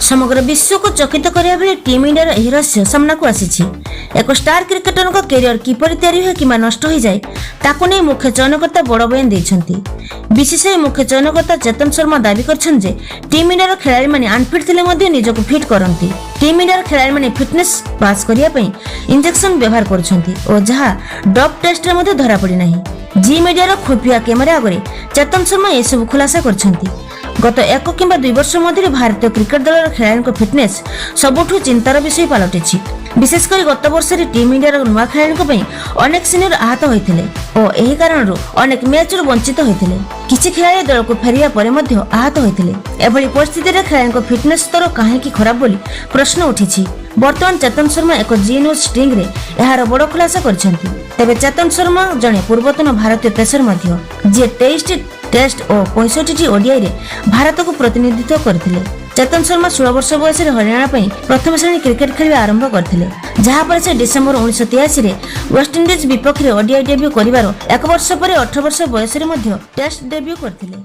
ସମଗ୍ର ବିଶ୍ୱକୁ ଚକିତ କରିବା ଭଳି ଟିମ୍ ଇଣ୍ଡିଆର ଏହି ରହସ୍ୟ ସାମ୍ନାକୁ ଆସିଛି। ଏକ ଷ୍ଟାର କ୍ରିକେଟରଙ୍କ କ୍ୟାରିୟର କିପରି ତିଆରି ହୁଏ କିମ୍ବା ନଷ୍ଟ ହୋଇଯାଏ, ତାକୁ ନେଇ ମୁଖ୍ୟ ଚୟନକର୍ତ୍ତା ବଡ଼ ବୟାନ ଦେଇଛନ୍ତି। ବିସିସିଆଇ ମୁଖ୍ୟ ଚୟନକର୍ତ୍ତା ଚେତନ ଶର୍ମା ଦାବି କରିଛନ୍ତି ଯେ ଟିମ୍ ଇଣ୍ଡିଆର ଖେଳାଳିମାନେ ଅନଫିଟ୍ ଥିଲେ ମଧ୍ୟ ନିଜକୁ ଫିଟ୍ କରନ୍ତି। ଟିମ୍ ଇଣ୍ଡିଆର ଖେଳାଳିମାନେ ଫିଟନେସ୍ ପାସ୍ କରିବା ପାଇଁ ଇଞ୍ଜେକ୍ସନ ବ୍ୟବହାର କରୁଛନ୍ତି ଓ ଯାହା ଡୋପ୍ ଟେଷ୍ଟରେ ମଧ୍ୟ ଧରାପଡ଼ିନାହିଁ। ଜି ମିଡିଆର ଖୁଫିଆ କ୍ୟାମେରା ଆଗରେ ଚେତନ ଶର୍ମା ଏସବୁ ଖୁଲାସା କରିଛନ୍ତି। ଗତ 1 କିମ୍ବା 2 ବର୍ଷ ମଧ୍ୟରେ ଭାରତୀୟ କ୍ରିକେଟ ଦଳର ଖେଳାଳିଙ୍କ ଫିଟନେସ୍ ସବୁଠୁ ଚିନ୍ତାର ବିଷୟ ପାଲଟିଛି। ବିଶେଷ କରି ଗତ ବର୍ଷରେ ଟିମ୍ ଇଣ୍ଡିଆର ନୂଆ ଖେଳାଳିଙ୍କ ପାଇଁ ଅନେକ ସିନିୟର ଆହତ ହୋଇଥିଲେ ଓ ଏହି କାରଣରୁ ଅନେକ ମ୍ୟାଚରୁ ବଞ୍ଚିତ ହୋଇଥିଲେ। କିଛି ଖେଳାଳି ଦଳକୁ ଫେରିବା ପରେ ମଧ୍ୟ ଆହତ ହୋଇଥିଲେ। ଏଭଳି ପରିସ୍ଥିତିରେ ଖେଳାଳିଙ୍କ ଫିଟନେସ୍ ସ୍ତର କାହିଁକି ଖରାପ ବୋଲି ପ୍ରଶ୍ନ ଉଠିଛି। ବର୍ତ୍ତମାନ ଚେତନ ଶର୍ମା ଏକ ଜି ନ୍ୟୁଜ୍ ଷ୍ଟ୍ରିଙ୍ଗରେ ଏହାର ବଡ଼ ଖୁଲାସା କରିଛନ୍ତି। ତେବେ ଚେତନ ଶର୍ମା ଜଣେ ପୂର୍ବତନ ଭାରତୀୟ ପେସର ମଧ୍ୟ, ଯିଏ 23ଟି ଟେଷ୍ଟ ଓ 65ଟି ଓଡିଆଇରେ ଭାରତକୁ ପ୍ରତିନିଧିତ୍ୱ କରିଥିଲେ। ଚେତନ ଶର୍ମା 16 ବର୍ଷ ବୟସରେ ହରିୟାଣା ପାଇଁ ପ୍ରଥମ ଶ୍ରେଣୀ କ୍ରିକେଟ ଖେଳିବା ଆରମ୍ଭ କରିଥିଲେ, ଯାହାପରେ ସେ ଡିସେମ୍ବର 1983ରେ ୱେଷ୍ଟଇଣ୍ଡିଜ୍ ବିପକ୍ଷରେ ଓଡିଆଇ ଡେବ୍ୟୁ କରିବାର ଏକ ବର୍ଷ ପରେ 18 ବର୍ଷ ବୟସରେ ମଧ୍ୟ ଟେଷ୍ଟ ଡେବ୍ୟୁ କରିଥିଲେ।